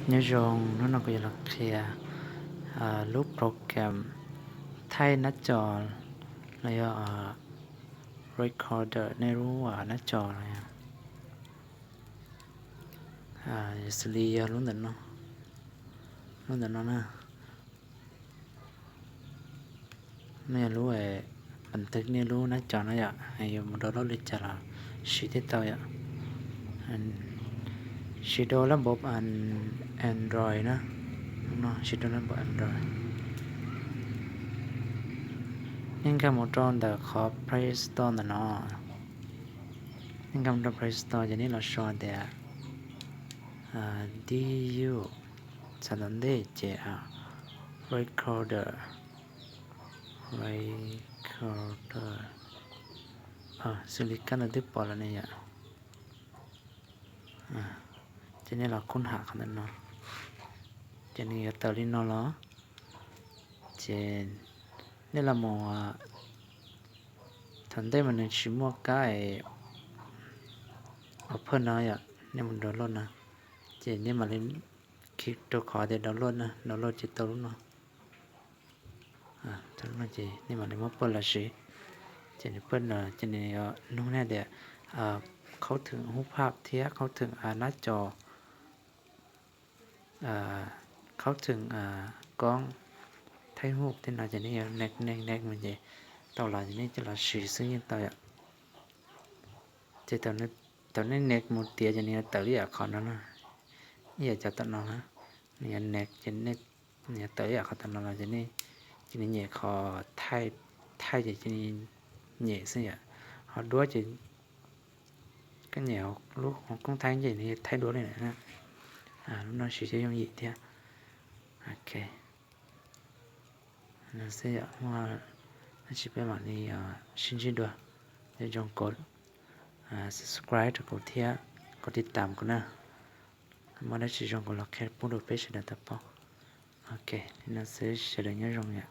Nyob zoo, hnub no kuv yuav los qhia lub program thaij nab co los yog recorder nej lub nab co no. Xws li yog lub ntawm no, lub ntawm no na, no yog lub, pas twg nej lub nab co no yom, yuav mus download li cas los siv thiaj tau yom. Siv download npab Android na, siv download npab Android. Nej nkag mus rau ntawm qhov Play Store ntawm no, nej nkag mus rau Play Store ces nej los sau tias D U, txhais tau ntej ces recorder, recorder, xws li kab ntawd twb pom lawm ne yom. Ces nej los khum ham qhov ntawm no, ces nws yuav tawm li no los, ces nej los mus, thaum ntej mas nws tsis muaj kab open no yom, nej mus download no, ces nej mam li khij rau qhov tias download na, download ces tau lub no. Tau lub no ces nej mam li muab pawj los siv, ces nws pawj no ces nws yuav nug nej tias khaub thwm hub phaj thiab khaub thwm nab co, khaub thwm koob thaij hub tej no ces nej yuav next next next mus ces tau los ces nej coj los siv xwb yeej tau yom. Ces thaum nej next mus tiav ces nws yuav tawm ib yam qhov no na, ib yam cov tom no na, nws yuav next ces nws yuav tawm ib yam qhov tom no los ces nej cia li nyem qhov thaij ces cia li nyem xwb yom. Ho duab ces koj nyem lub koob thaij ces nws yuav thaij duab li na. Lub no siv cov yooj yim thiab. Ok, xwb yom, muaj dab tsi peb mam li sib ntsib dua. Nco ntsoov subscribe rau kuv thiab, kuv tiv tam kuv na, muaj dab tsi zoo kuv los qhia pub rau peb sawv daws tau paub. Ok, li no xwb, sawv daws nyob zoo yom.